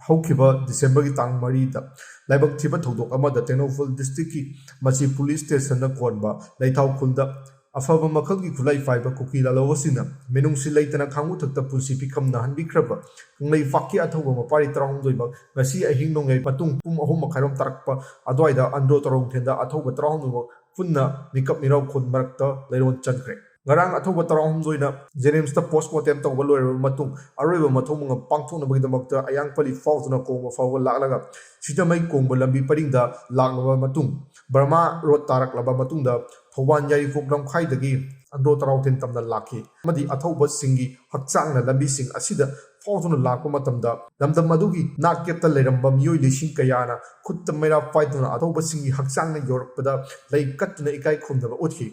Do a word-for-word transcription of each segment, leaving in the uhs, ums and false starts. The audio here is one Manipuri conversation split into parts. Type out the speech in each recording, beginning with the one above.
ꯍꯧꯈꯤꯕ ꯗꯤꯁꯦꯝꯕꯔꯒꯤ ꯇꯥꯡ ꯃꯔꯤꯗ ꯂꯥꯏꯕꯛ ꯊꯤꯕ ꯊꯧꯗꯣꯛ ꯑꯃꯗ ꯇꯦꯡꯅꯧꯄꯜ ꯗꯤꯁꯇ꯭ꯔꯤꯛꯀꯤ ꯃꯆꯤ ꯄꯨꯂꯤꯁ ꯁ꯭ꯇꯦꯁꯟꯅ ꯀꯣꯟꯕ ꯂꯩꯊꯥꯎ ꯈꯨꯜꯗ ꯑꯐꯕ ꯃꯈꯜꯒꯤ ꯈꯨꯠꯂꯥꯏ ꯄꯥꯏꯕ ꯀꯨꯀꯤ ꯂꯥꯜꯍꯧꯕꯁꯤꯡꯅ ꯃꯤꯅꯨꯡꯁꯤ ꯂꯩꯇꯅ ꯈꯥꯡꯕꯨ ꯊꯛꯇ ꯄꯨꯟꯁꯤ ꯄꯤꯈꯝ ꯅꯥꯍꯟꯕꯤꯈ꯭ꯔꯕ ꯀꯪꯂꯩꯄꯥꯛꯀꯤ ꯑꯊꯧꯕ ꯃꯄꯥꯔꯤ ꯇꯔꯥꯍꯨꯝꯗꯣꯏꯃꯛ ꯉꯁꯤ ꯑꯍꯤꯡ ꯅꯣꯡꯌꯥꯏ ꯄꯨꯡ ꯑꯍꯨꯝ ꯃꯈꯥꯏꯔꯣꯝ ꯇꯥꯔꯛꯄ ꯑꯗꯨꯋꯥꯏꯗ ꯑꯟꯗ꯭ꯔꯣ ꯇꯔꯣꯡꯊꯦꯟꯗ ꯑꯊꯧꯕ ꯇꯔꯥꯍꯨꯝꯗꯣꯏꯃꯛ ꯄꯨꯟꯅ ꯃꯤꯀꯞ ꯃꯤꯔꯥꯎ ꯈꯨꯟ ꯃꯔꯛꯇ ꯂꯩꯔꯣꯟ ꯆꯟꯈ꯭ꯔꯦ꯫ ꯉꯔꯥꯡ ꯑꯊꯧꯕ ꯇꯔꯥꯍꯨꯝꯗꯣꯏꯅ ꯖꯦꯅꯤꯝꯁꯇ ꯄꯣꯁꯃꯣꯔꯇꯦꯝ ꯇꯧꯕ ꯂꯣꯏꯔꯕ ꯃꯇꯨꯡ ꯑꯔꯣꯏꯕ ꯃꯊꯧ ꯃꯉꯝ ꯄꯥꯡꯊꯣꯛꯅꯕꯒꯤꯗꯃꯛꯇ ꯑꯌꯥꯡꯄꯜꯂꯤ ꯐꯥꯎꯗꯨꯅ ꯀꯣꯡꯕ ꯐꯥꯎꯕ ꯂꯥꯛꯂꯒ ꯁꯤꯡꯖꯃꯩ ꯀꯣꯡꯕ ꯂꯝꯕꯤ ꯄꯔꯤꯡꯗ ꯂꯥꯛꯂꯕ ꯃꯇꯨꯡ ꯕꯔꯃꯥ ꯔꯣꯗ ꯇꯥꯔꯛꯂꯕ ꯃꯇꯨꯡꯗ ꯊꯧꯕꯥꯜ ꯌꯥꯏꯔꯤꯄꯣꯛ ꯂꯝꯈꯥꯏꯗꯒꯤ ꯑꯟꯗ꯭ꯔꯣ ꯇꯔꯥꯎꯊꯦꯟ ꯇꯝꯅ ꯂꯥꯛꯈꯤ ꯑꯃꯗꯤ ꯑꯊꯧꯕꯁꯤꯡꯒꯤ ꯍꯛꯆꯥꯡꯅ ꯂꯝꯕꯤꯁꯤꯡ ꯑꯁꯤꯗ ꯐꯥꯎꯗꯨꯅ ꯂꯥꯛꯄ ꯃꯇꯝꯗ ꯂꯝꯗꯝ ꯑꯗꯨꯒꯤ ꯅꯥꯛꯌꯦꯠꯇ ꯂꯩꯔꯝꯕ ꯃꯤꯑꯣꯏ ꯂꯤꯁꯤꯡ ꯀꯌꯥꯅ ꯈꯨꯠꯇ ꯃꯩꯔꯥ ꯄꯥꯏꯗꯨꯅ ꯑꯊꯧꯕꯁꯤꯡꯒꯤ ꯍꯛꯆꯥꯡꯅ ꯌꯧꯔꯛꯄꯗ ꯂꯩ ꯀꯠꯇꯨꯅ ꯏꯀꯥꯏ ꯈꯨꯝꯅꯕ ꯎꯠꯈꯤ꯫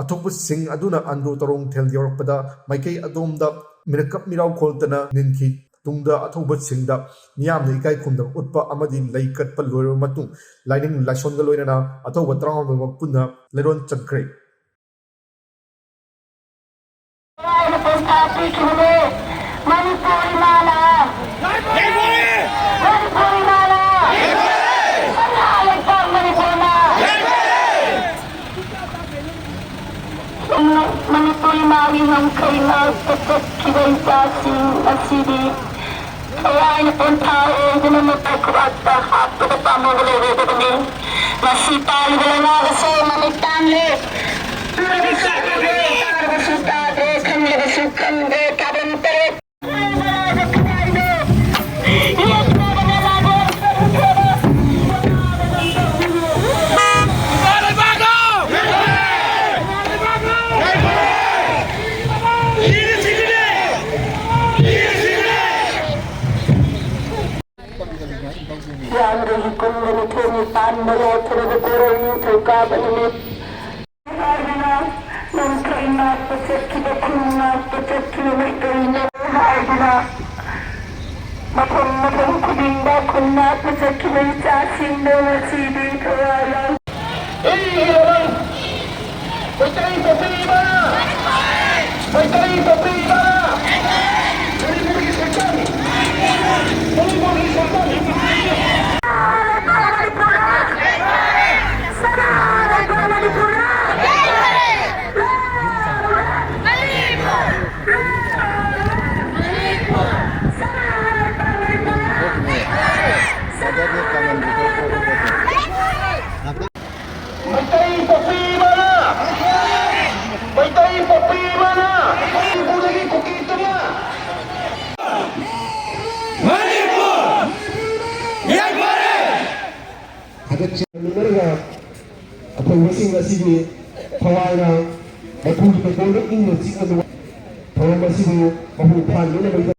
ꯑꯊꯧꯕꯁꯤꯡ ꯑꯗꯨꯅ ꯑꯟꯗ꯭ꯔꯣ ꯇꯔꯣꯡꯊꯦꯜ ꯌꯧꯔꯛꯄꯗ ꯃꯥꯏꯀꯩ ꯑꯗꯣꯝꯗ ꯃꯤꯔꯀꯞ ꯃꯤꯔꯥꯎ ꯈꯣꯜꯇꯅ ꯅꯤꯟꯈꯤ꯫ ꯇꯨꯡꯗ ꯑꯊꯧꯕꯁꯤꯡꯗ ꯃꯤꯌꯥꯝꯅ ꯏꯀꯥꯏ ꯈꯨꯝꯅꯕ ꯎꯠꯄ ꯑꯃꯗꯤ ꯂꯩ ꯀꯠꯄ ꯂꯣꯏꯔꯕ ꯃꯇꯨꯡ ꯂꯥꯏꯅꯤꯡ ꯂꯥꯏꯁꯣꯟꯒ ꯂꯣꯏꯅꯅ ꯑꯊꯧꯕ ꯇꯔꯥꯃꯥꯄꯜꯃꯛ ꯄꯨꯟꯅ ꯂꯩꯔꯣꯟ ꯆꯠꯈ꯭ꯔꯦ꯫ ꯂꯥꯏꯅ ꯄꯟꯊꯥ ꯄꯤꯈꯤꯕꯅꯦ꯫ ꯃꯅꯤꯄꯨꯔ ꯏꯃꯥꯅ, ꯃꯅꯤꯄꯨꯔ ꯏꯃꯥꯅ, ꯁꯅꯥ ꯂꯩꯄꯥꯛ ꯃꯅꯤꯄꯨꯔꯅ꯫ ꯃꯅꯤꯄꯨꯔ ꯏꯃꯥꯒꯤ ꯉꯝꯈꯩ ꯉꯥꯛꯄ ꯆꯠꯈꯤꯕ ꯏꯆꯥꯁꯤꯡ ꯑꯁꯤꯗꯤ ꯊꯋꯥꯏꯅ ꯄꯣꯟꯊꯥ ꯑꯣꯏꯗꯨꯅ ꯃꯇꯥꯏ ꯈꯨꯕꯥꯛꯇ ꯍꯥꯞꯄꯗ ꯄꯥꯝꯃꯨꯕ ꯂꯩꯔꯣꯏꯗꯕꯅꯤ꯫ ꯉꯁꯤ ꯄꯥꯜꯂꯤꯕ ꯂꯩꯉꯥꯛ ꯑꯁꯦ ꯃꯃꯤꯠ ꯇꯥꯡꯂꯦ꯫ ꯇꯥꯔꯕꯁꯨ ꯇꯥꯗꯦ, ꯈꯪꯂꯕꯁꯨ ꯈꯪꯗꯦ, ꯊꯥꯕꯜ ꯇꯔꯦꯠ꯫ ꯌꯥꯝꯗꯒꯤ ꯀꯨꯟꯒ ꯅꯤꯊꯣꯏ ꯅꯤꯄꯥꯟꯗ ꯌꯥꯎꯊꯔꯕ ꯀꯣꯔꯧ ꯅꯤꯡꯊꯧꯀꯥꯕ ꯅꯨꯃꯤꯠ ꯍꯥꯏꯗꯨꯅ ꯅꯣꯡꯊꯛ ꯉꯥꯛꯄ ꯆꯠꯈꯤꯕ ꯈꯨꯟ ꯉꯥꯛꯄ ꯆꯠꯈꯤꯕ ꯃꯩꯇꯩꯅ ꯍꯥꯏꯗꯨꯅ ꯃꯐꯝ ꯃꯐꯝ ꯈꯨꯗꯤꯡꯗ ꯈꯨꯟ ꯉꯥꯛꯄ ꯆꯠꯈꯤꯕ ꯏꯆꯥꯁꯤꯡꯗꯣ ꯉꯁꯤꯗꯤ ꯊꯋꯥꯏ ꯌꯥꯎ ꯃꯩꯇꯩ ꯄꯣꯛꯄꯤꯕ! ꯃꯩꯇꯩ ꯄꯣꯛꯄꯤꯕ! ꯃꯅꯤꯄꯨꯔꯒꯤ ꯁꯛꯇꯝ! ꯃꯅꯤꯄꯨꯔꯒꯤ ꯇꯧꯕꯁꯤꯡ ꯑꯁꯤꯒꯤ ꯊꯋꯥꯏꯅ ꯃꯈꯣꯏꯒꯤ ꯃꯇꯣꯟꯗ ꯏꯪꯅ ꯆꯤꯛꯅ ꯅꯨꯡꯉꯥꯏ꯫ ꯊꯧꯔꯝ ꯑꯁꯤꯕꯨ ꯃꯄꯨꯡ ꯐꯥꯍꯟꯕꯤꯅꯕꯒꯤꯗꯃꯛ